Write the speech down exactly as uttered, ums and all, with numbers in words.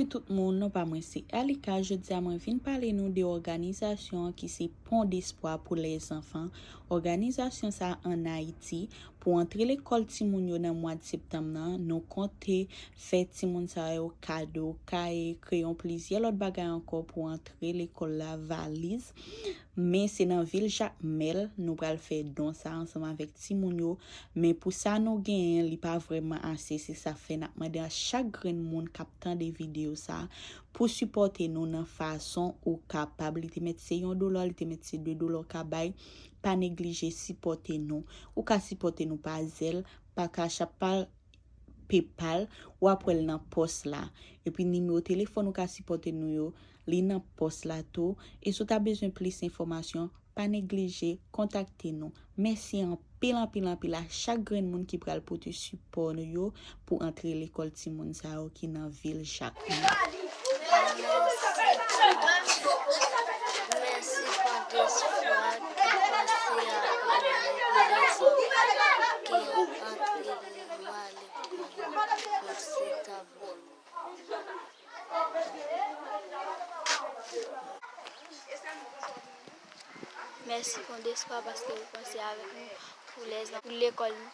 Tout moun, non pa mwen se Alika. Jodi a mwen vin pale nou de òganizasyon an ki se Pont d'Espoir pour les enfants. Òganizasyon sa a ann Ayiti, pou antre lekòl timoun yo nan mwa septanm nan, nou konte fè timoun sa yo kado, kaye, kreyon, plizyè lòt bagay ankò pou antre lekòl la, valiz. Men se nan vil Jakmèl nou pral fè don sa ansanm avèk timoun yo. Men pou sa nou genyen, li pa vrèman ase. Se sa fè n ap mande a chak grenn moun k ap tande videyo sa pou sipòte nou nan fason ou kapab. Li te mèt se yon dola, li te mèt se de dola w ka bay. Pa neglije sipòte nou. Ou ka sipòte nou pa Zelle, pa Cash App, pa PayPal, w ap wè l nan pòs la. Epi nimewo telefòn ou ka sipòte nou yo, li nan pòs la tou. E si w ta bezwen plis enfòmasyon, pa neglije kontakte nou. Mèsi anpil, anpil, anpil a chak grenn moun ki pral pote sipò nou yo pou antre lekòl timoun sa yo ki nan vil Jakmèl. Mèsi Pont d'Espoir ki panse a nou, pou lèzòm ki antre nou a lekòl pou septanm. Mèsi Pont d'Espoir paske ou panse avèk nou pou lèzòm, pou lekòl nou.